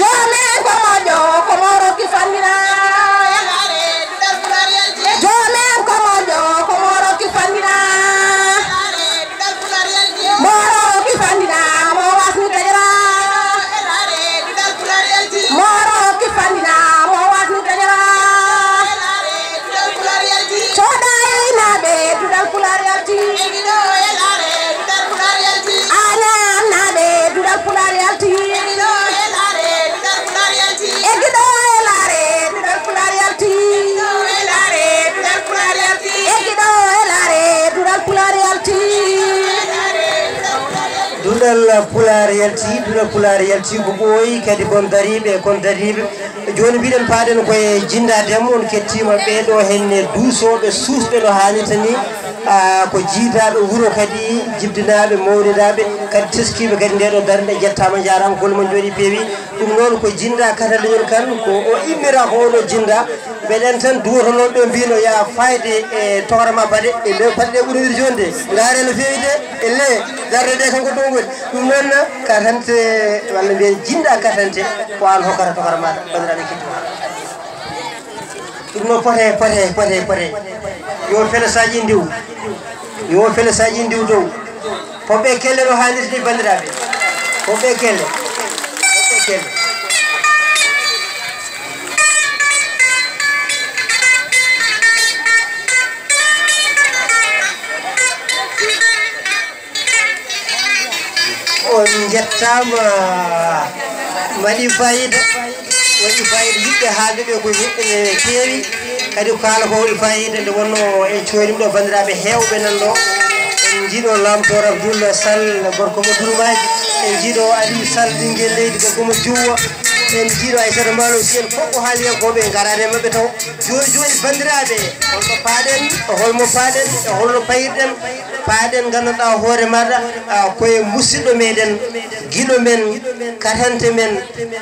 Joomen ko moƴƴo, ko moo rokki fanɗina. Joomen ko moƴƴo, ko moo rokki fanɗina. Moo rokki fanɗina, moo wasni gajara. Moo rokki fanɗina, moo wasni gajara. Sodaynaaɓe, duɗal Pulaar yalti. Añaannaaɓe, duɗal Pulaar yalti. E giɗo e laare, duɗal Pulaar yalti. E giɗo e laare, duɗal Pulaar yalti. Duɗal Pulaar yalti, duɗal Pulaar yalti ko ɓooyi, kadi kon dariiɓe, kon dariiɓe. Jooni mbiɗen paaɗen koye jinnda dem, on kettiima ɓee ɗoo henne duusooɓe, suusɓe no haanirta ni, ah, ko jiidaaɓe wuro kadi, jibdinaaɓe, mawnidaaɓe, kadi teskiiɓe kadi ndee ɗoo darnde, njettaama, njaaraama, golle mon njooɗii peewi. Ɗum noon ko jinnda katante leñol kan, ko o immira ko o ɗoo jinnda. Mbeɗen tan duwotonooɓe ɓe mbino, yaa fayde e tokara ma baɗe, e nder baɗe ɗe ɓuri wide jooni de. Ndaare no feewi de, e le, darde ɗe kanko dow woni. Ɗum noon, katante, walla mbiyen jinnda katante, ko aan hokkata tokara maɗa, banndiraaɓe kiddi. Ɗum noon pote, pote, pote, pote. Yo fele saƴi ndiw. Yo fele saƴi ndiw dow. Poɓɓe kelle no haanirta ni, banndiraaɓe. Poɓɓe kelle. Poɓɓe kelle. On njettaama, waɗi fayida, waɗi fayida. Yiɗɓe haalde ɓe ko ene keewi, kadi ko kaala ko waɗi fayida. Nde wonno en cooñiima ɗo banndiraaɓe heewɓe nan ɗo, en njiiɗo Laamtoor Abdoul Sall, gorko mo Durmaaji, en njiiɗo Aliou Sall, ɓinngel leydi, gorko mo Juuwa, en njiiɗo Aissata Mbaalo, si en fof ko haaliyankooɓe, en ngaraani e maɓɓe taw. Jooni jooni, banndiraaɓe, holno paaɗen, holmo paaɗen, e holno payirɗen? Paaɗen, nganndanɗaa hoore maaɗa, a, koye musidɗo meɗen, giɗo men, katante men,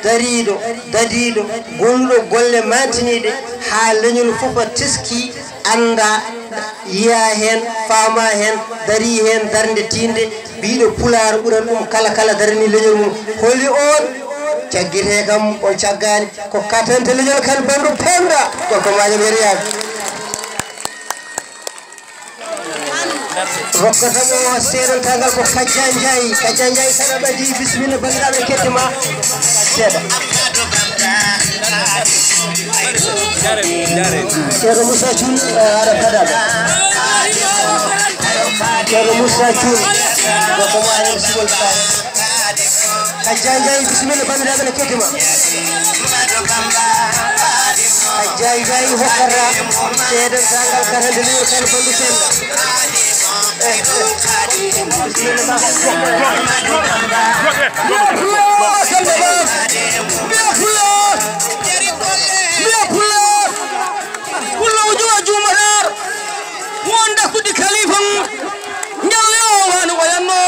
dariiɗo, dadiiɗo, golluɗo golle maantiniiɗe, haa leñol fof teski, annda, yiya heen, faama heen, darii heen darnde tiiɗnde, biiɗo Pulaar ɓuran ɗum kala, kala daranii leñol mum. Holi oon? Jaggitee kam, on caggaani. Ko katante leñol kan, banndo Penda, gorko Maajo Mariama. Rokkata mo seedantal ngal ko Kajja Njaay. Kajja Njaay, saɗa ɓadii, bisimilla, banndiraaɓe, kettima seeɗa. Ceerno Moussa Thioune, eh, aɗa fadaɓe. Ceerno Moussa Thioune, gorko mo Agnam Simol Fall. Kajja Njaay, bisimilla, banndiraaɓe, ne kettima. Kajja Njaay hokkata seedantal ngal katante leñol kan, banndo Penda. Mbiya Pulaar! Mbiya Pulaar! Pullo o juwa juumataar. Won dakkude kalifam. Ñalle o wano o yanno.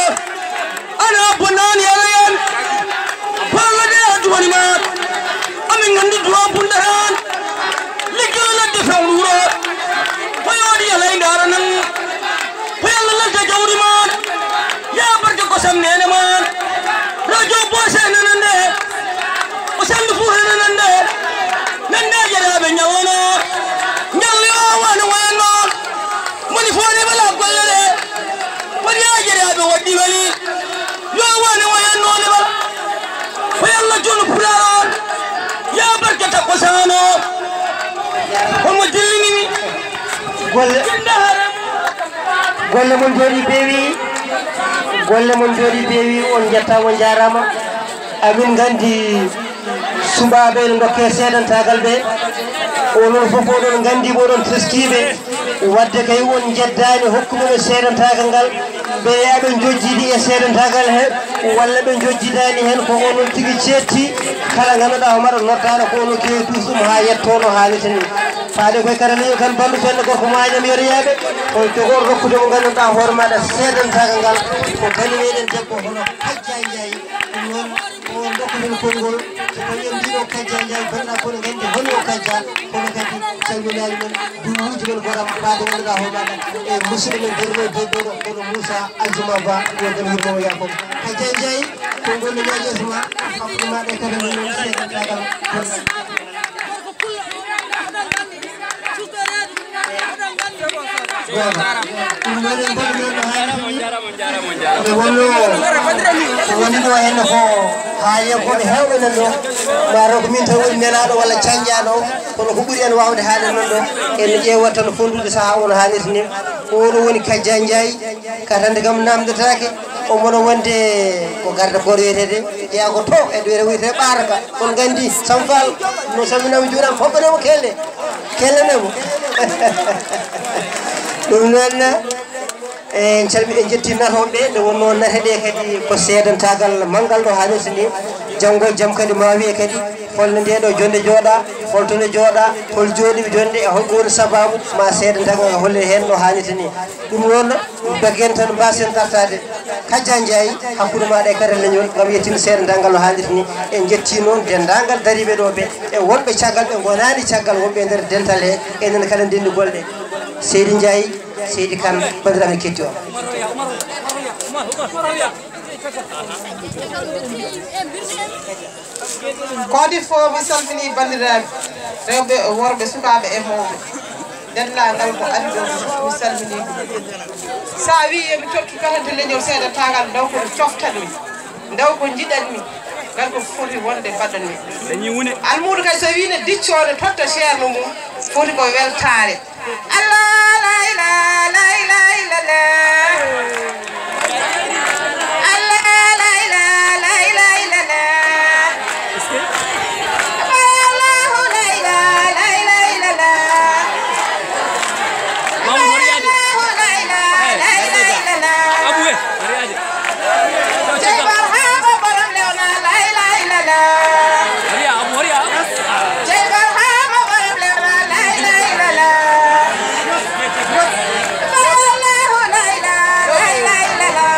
Ana bonani ana yan. Palla de a duwani ma. Amin nganndi duwa bundaran. Liggil ladde fewndo wuro. Ko yooɗi yalay ndaara nan. Ko Yalla ladde jawdi maan. Ya barke ko sam neene maan. Rajo Bose nanande. Ano, homo dillini mi. Golle, golle mon jooɗi peewi, golle mon jooɗi peewi, on njettaama, on njaaraama. Amin nganndi suɓaaɓe ene ndokke seedantaagal ɓe. Onon fof oɗon nganndi, oɗon teskiiɓe. Wadde kay on njeddaani hokkuɓe ɓe seedantaagal ngal. Ɓeya ɓe njojjidi e seedentaagal he, walla ɓe njojjidaani heen, ko onon tigi ceetti. Kala ngannduɗaa homaɗo noddaano ko onon keewi tuus ɗum haa yetto no haalirta ni. Faade koye kadi leñol kan banndum fenna gorko maañam yoriyaɓe, ko jogoon rokkude mo ngannduɗaa hoore maaɗa seedentaagal ngal. Ko bani meɗen debbo hono Kajja Njaay. Ɗum noon ko on rokkuɗen konngol. So tawi en mbiino Kajja Njaay, banndiraaɓe kono nganndi holi o Kajja, kono kadi calminaali men, duwuuji men goram, faade ngannduɗaa hoore maaɗa e musidɗo men darno debbo kono Moussa Aljuma Ba, yo jam yurmo o yaafo. Kajja Njaay, konngol no ñaaƴeetama, hakkunde maaɗa e kadi men seedentaagal. Ɗum noon en mbaɗi noon no haalirta ni. Nde wonnoo, ko woni ɗo henne ko haaliyankooɓe heewɓe nan ɗo. Mataw ko min tan woni nelaaɗo walla cañƴaaɗo, kono ko ɓuri en waawde haalde noon ɗo, en ƴeewat tan fonndude sahaa o no haalirta ni. Oɗo woni Kajja Njaay, katante kam naamndotaake, omo wonde ko garde corps wiyetee, jeyaa ko to e ɗo wiyetee Ɓaarka. On nganndi Sam Fall no salminaama, juuraama, fof ko nemo kelle. Kellanee mo. Ɗum noon, en calmi-, en njetti natooɓe ɓe, nde wonnoo nate ɗe kadi ko seedentaagal manngal ɗo haalirta ni. Janngo e jam kadi ma wiye kadi holno nde ɗo jonnde jooɗa, holto nde jooɗa, hol jooɗiiɓe jonnde, e hol ko woni sabaabu ma seedentaagal ngal hollee heen no haalirta ni. Ɗum noon, dogen tan mbaasen dartaade. Kajja Njaay, hakkunde maaɗa e kadi leñol, ngam yettin seedentaagal no haalirta ni. En njetti noon denndaangal dariiɓe ɗo ɓe, e wonɓe caggal ɓe ngonaani caggal, wonɓe e nder dental he, enen kala ndenndi golle. Seydi Njaay, Seydi Kan, banndiraaɓe ketti on. Ko adii fof, mi salminii banndiraaɓe rewɓe e worɓe, sukaaɓe e mawɓe. Denndaangal ko adii ɗo fof, mi salminii ɗum. So a wii yo mi tottu katante leñol seedentaagal, ndaw ko mi cofta ɗum, ndaw ko njiɗanmi, ngal ko foti wonde mbaɗanmi. Almuudo kay so wii ne diccoo ne totta ceerno mum, foti ko weltaare. Allah, la ilaha, la ilaha illallah. Allah, la ilaha, la ilaha illallah. Allahu, la ilaha, la ilaha illallah. Allahu, la ilaha, la ilaha illallah. Jey Barhama borom Lewna, la ilaha illallah. Jey Barhama borom Lewna, la ilaha illallah. Allahu, la ilaha, la ilaha illallah.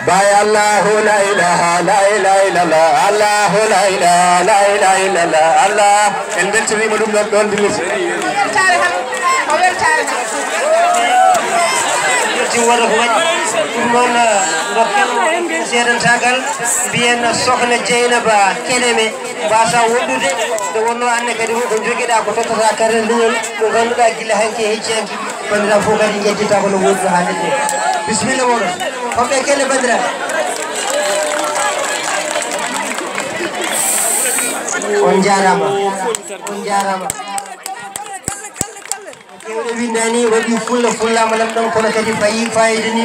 Baye Allahu, la ilaha, la ilaha illallah. Baye Allahu, la ilaha, la ilaha illallah. Allahu, la ilaha, la ilaha illallah. Allah, en mbeltaniima ɗum ɗon, ɗon dillis. Ko weltaare kam, ko weltaare kam. Ɗum wonata ko waɗi. Ɗum noon, ndokken mo seedentaagal, mbiyen Sokhna Dieynaba Keneme. Mbasa woɗɗude, nde wonnoo aan ne kadi ko njogiɗaa ko tottata kadi leñol mo ngannduɗaa gila hanki e hecci hanki, banndiraaɓe fof kadi njettitaako no woɗɗi no haanirta ni. Bisimilla mooɗon. Hoɓɓe kelle banndiraaɓe. On njaaraama. On njaaraama. Kewɗe winndani waɗi fulla, fullaama lamɗam, kono kadi fayi fayida ni,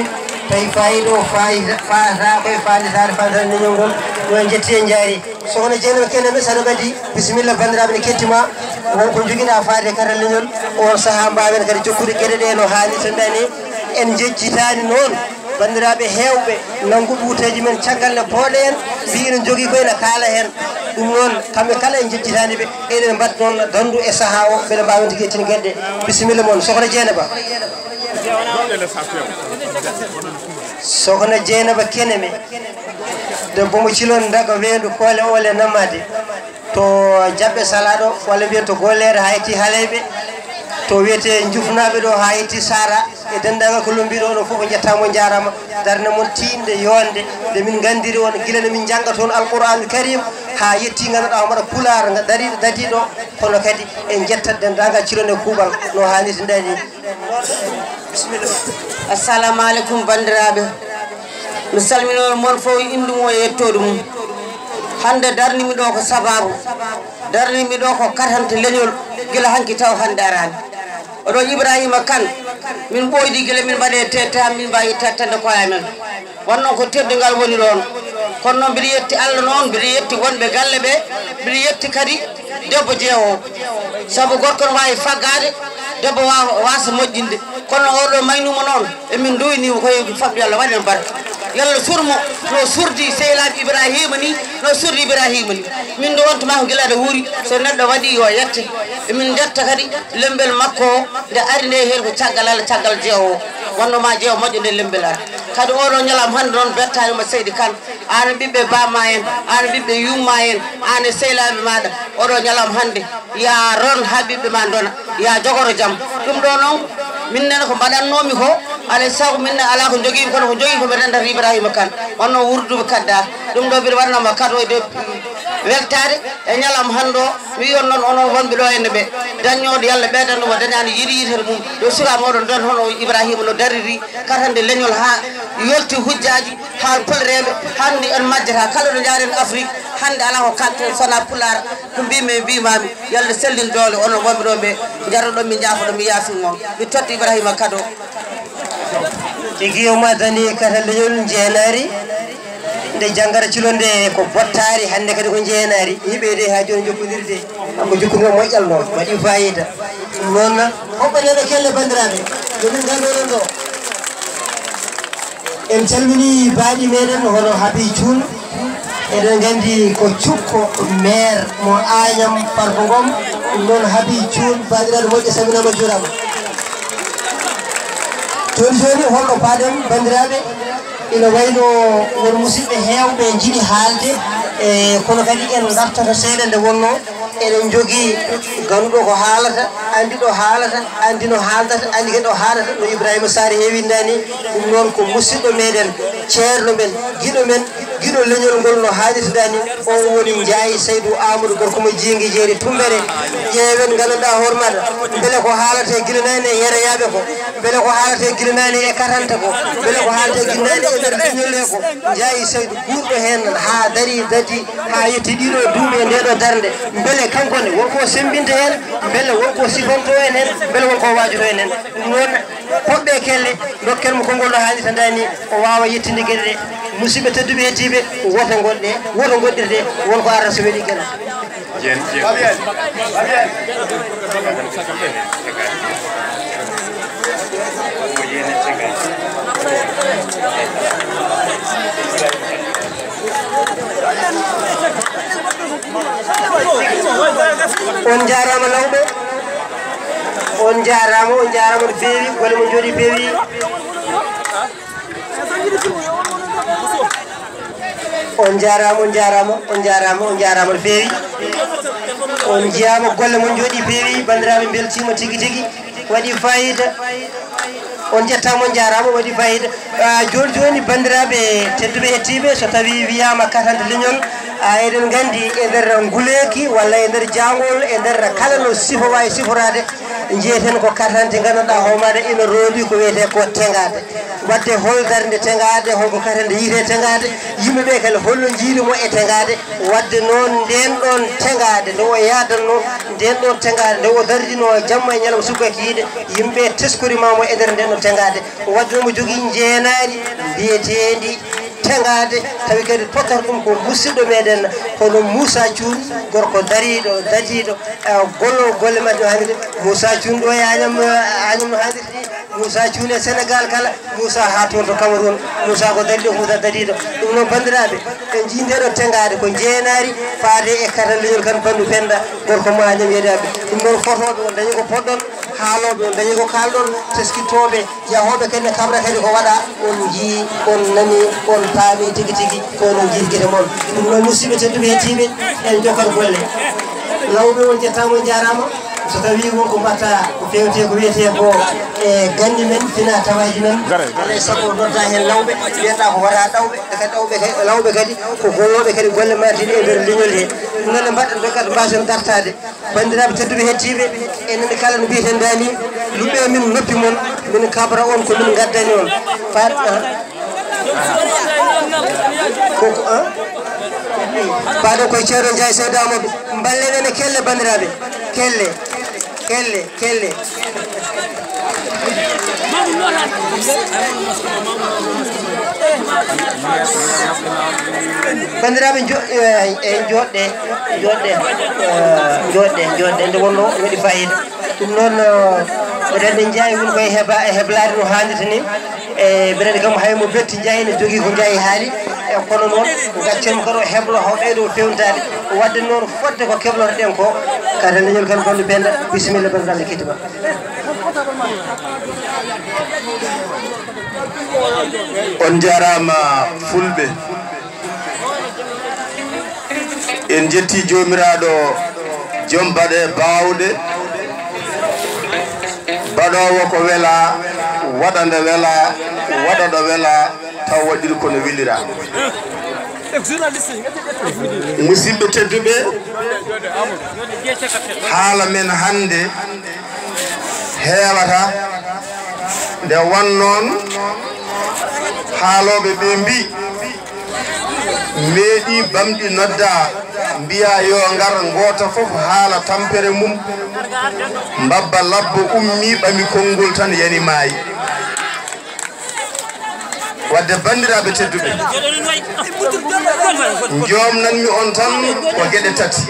tawi fayida o fayida, fata koye fanditaare, fanditaare leñol ngol. Ɗo en njetti, en njaari. Sokhna Dieynaba Keneme, saɗa ɓadi, bisimilla, banndiraaɓe ne kettima. Won ko njogiɗaa faade kadi leñol, on sahaa mbaawen kadi jokkude geɗe ɗe no haanirta ni. En njejjitaani noon. Banndiraaɓe heewɓe, nanngu buuteeji men caggal ne pooɗa en, mbiyi ene njogii ko ene kaala heen. Ɗum noon, kamɓe kala en njejjitaani ɓe, eɗen mbaɗ noon danndu e sahaa o, mbele mbaawen tigi yettin geɗe. Bisimilla mon, Sokhna Dieynaba. Sokhna Dieynaba Keneme, debbo mo cilon daga weendu koole oole namade. To Jaɓɓe Salaaɗo, walla mbiyen to Golleere haa yetti Haleyɓe, to wiyetee Njufnaaɓe ɗo haa yetti Saara, e denndaangal ko lombii ɗo, ɗo fof njettaama, on njaaraama. Darnde mon tiiɗnde, yooɗnde, nde min nganndiri on gila nde min njannga toon Alqur'aanul Kariim, haa yetti ngannduɗaa hono Pulaar nga dariiɗo, dadiiɗo, kono kadi en njettat denndaangal cilon e kuuɓal no haanirta ni. Bisimilla. Assalamu aleykum, banndiraaɓe. Mi salminii mon fof, inndu mum e yettoode mum. Hannde darnimi ɗo ko sabaabu, darnimi ɗo ko katante leñol, gila hanki taw hannde araani. Oɗo Ibrahima Kane, min ɓooydi gila min mbaɗe teta, min mbawi tettande koye amen. Wonnon ko teddungal woni ɗon. Kono noon mbiɗa yetti Allah noon, mbiɗa yetti wonɓe galle ɓe, mbiɗa yetti kadi debbo jeewo. Sabu gorko no waawi faggaade, debbo waawa, waasa moƴƴinde. Kono oɗo maynuma noon, emin nduwini mo koye faɓɓi Allah waɗi en barke. Yalla surmo no surdi sehilaɓe Ibrahima ni, no surdi Ibrahima ni. Min ndu wontuma ko gila ɗo wuuri, so neɗɗo waɗi yo yette. Emin ndetta kadi lembel makko o, nde ari nde heen ko caggal Allah, caggal jeewo o. Wonno ma jeewo moƴƴo nde lembel ara. Kadi oɗo ñalawma hannde noon bettaani mo seydi Kane. Aan e ɓiɓɓe baaba ma en, aan e ɓiɓɓe yumma en, aan e sehilaɓe maɗa. Oɗo ñalawma hannde, ya ron ha ɓiɓɓe ma ndona, ya jogoro jam. Ɗum ɗo noon, min nene ko mbaɗannoomi ko, alay sago min ne alaa ko njogiimi, kono ko njogiimi ko mi renndata Ibrahima Kane. Wonno wurduɓe kadda. Ɗum ɗo mbiɗa waɗanama kado e weltaade e ñalawma hannde o. Mi wiyon noon onon wonɓe ɗo henne ɓe, daññooɗo Yalla ɓeydan ɗum o dañaani yiɗi yitere mum. Yo suka moɗon don hono Ibrahima no dariri katande leñol ha yolti hujjaaji. Haa pulreeɓe, hannde en majjata kala ɗo njaaren Afrik, hannde alaa ko kalten so wonaa Pulaar, ko mbiimi e mbiimaami, Yalla sellin doole, onon wonɓe ɗo ɓe, njaroɗon mi, njaafoɗon mi, yaafin on. Mi totti Ibrahima kado. Tigi o ma dani kata leñol njeenaari, nde janngara culo nde ko bottaari, hannde kadi ko njeenaari. Yiɓe de haa jooni jokkondirde, ko jokkondirde moƴƴal noon, waɗi fayida. Ɗum noon, hoɓɓaneeɓe kelle banndiraaɓe, yo min nganndo ɗon ɗo. En calminii baaɗi meɗen hono Habi Cuun. Eɗen nganndi ko cukko maire mo Añam Farba Ngom. Ɗum noon Habi Cuun, baaɗiraaɗo moƴƴo, salminaama, juuraama. Jooni jooni, holɗo paaɗen, banndiraaɓe? Ina wayno won musidɓe heewɓe njiɗi haalde, e kono kadi en ngartoto seeɗa nde wonnoo. Eɗen njogii ganduɗo ko haalata, andi ɗo haalata, andi no haaldata, andi kadi ɗo haadata, no Ibrahima Sarr heewinda ni. Ɗum noon ko musidɗo meɗen, ceerno men, giɗo men, giɗo leñol ngol no haanirta ni. On woni Njaay Saydu Amadou, gorko mo Jiingi Jeeri Tumbere. Ƴeewen, ngandanɗaa hoore maɗa, mbele ko haalata e gila nani e yeroyaaɓe ko, mbele ko haalata e gila nani e katante ko, mbele ko haalata e gila nani e nder leñol he ko. Njaay Saydu guurɗo heen haa darii, dadii, haa yetti ɗiɗo duuɓi e ndeeɗo darnde. Mbele kanko ne wonko sembinta heen, mbele wonko sifanto en heen, mbele wonko waajoto en heen. Ɗum noon, hoɓɓe kelle, ndokken mo konngol ɗo haalirta ndaa ni, o waawa yettinde geɗe ɗe. Musidɓe tedduɓe heddiiɓe, woto ngoɗɗe, woto ngoɗɗirde, wonko arata so weɗi geɗe. On njaaraama lawɓe, on njaaraama, on njaaraama no feewi, golle mon njooɗi peewi. On njaaraama, on njaaraama, on njaaraama, on njaaraama no feewi. On njiyaama, golle mon njooɗi peewi, banndiraaɓe mbeltiima tigi tigi, waɗi fayida. On njettaama, on njaaraama, waɗi fayida. Ah, jooni jooni, banndiraaɓe tedduɓe hettiiɓe, so tawii wiyaama katante leñol, ah, eɗen nganndi e nder nguleeki walla e nder jaangol, e nder kala no sifo waawi siforaade, njiyeten ko katante nganndanɗaa hoore maɗa ina roondi ko wiyetee ko teŋaade. Wadde hol darnde teŋaade, holko katante yiyetee teŋaade, yimɓe ɓe kala holno njiiri mo e teŋaade. Wadde noon ndeen ɗoon teŋaade nde o yaadanno, ndeen ɗoon teŋaade nde o daridinoo jamma e ñalawma subaka e kikiiɗe, yimɓe teskoriima mo e nder ndeen ɗoon teŋaade. Wadde omo jogii njeenaari mbiyeteendi teŋaade, tawi kadi totata ɗum ko musidɗo meɗen hono Moussa Thioune, gorko dariiɗo, dadiiɗo, eh, gollo golle majje no haanirta. Moussa Thioune ɗo e Agnam, eh, Agnam no haanirta ni. Moussa Thioune e Sénégal kala, Moussa haa toon to Cameroun, Moussa ko dariiɗo, Moussa dariiɗo. Ɗum noon, banndiraaɓe, en njii nde ɗo teŋaade ko njeenaari faade e katal leñol kan, Bandu Penda, gorko mo Agnam yeɗaaɓe. Ɗum noon, fotooɓe on dañi ko poɗɗon, haalooɓe on dañi ko kaalɗon, teskitooɓe, yahooɓe kadi ne kabra kadi ko waɗa, on njii, on nani, on paami tigi tigi, ko onon njii gite mon. Ɗum noon, musidɓe tedduɓe hettiiɓe, en jokkat golle. Lawɓe, on njettaama, on njaaraama. So tawii won ko mbaɗta ko feewte ko wiyetee ko e ganni men, fina tawaaji men, alay sago nodda heen lawɓe, mbiyataa ko wata ɗawɓe, ɓe kadi ɗawɓe kadi, lawɓe kadi ko gollooɓe kadi golle majji ɗi e nder leñol he. Ngale mbaɗen ɓe kadi mbasen dartaade. Banndiraaɓe tedduɓe heddiiɓe, enen kala no mbiyeten dani, luɓɓe min noppi mon, min kabra on ko min ngaddani on. Faat, ah. Koko, ah? Paaɗo koye Ceerno Njaay Seydi Amadou. Mballen ene kelle, banndiraaɓe. Kelle, kelle, kelle. Banndiraaɓe, njo-, eh, eh, njooɗɗe, njooɗɗe, eh, njooɗɗe, njooɗɗe, nde wonno waɗi fayida. Ɗum noon, eh, mbeɗa anndi Njaay woni koye heɓa-, e heblaade no haanirta ni. E mbeɗa anndi kam hay mo betti Njaay ne jogii ko Njaay haali. E kono noon, gaccen mo kadi o heblo, haw ɓeydo fewntaade. Waɗde noon, fodde ko keblotoɗen ko, ka rendañol kan Bandu Penda, bisimilla, banndiraaɓe, kettima. On njaaraama, Fulɓe. En njetti Joomiraaɗo, joom baɗe baawɗe, baɗoowo ko welaa, waɗa nde welaa, waɗa ɗo welaa, taw waɗiri ko no weliraa. Musidɓe tedduɓe, haala men hannde heewata. Nde won noon, haalooɓe ɓe mbi, meeɗi bamɗi nodda, mbiya yo ngar, ngoota fof haala tampere mum. Mbabba labbo ummi, ɓami konngol tan, yani maayi. Wadde, banndiraaɓe tedduɓe, joomnanmi on tan ko geɗe tati.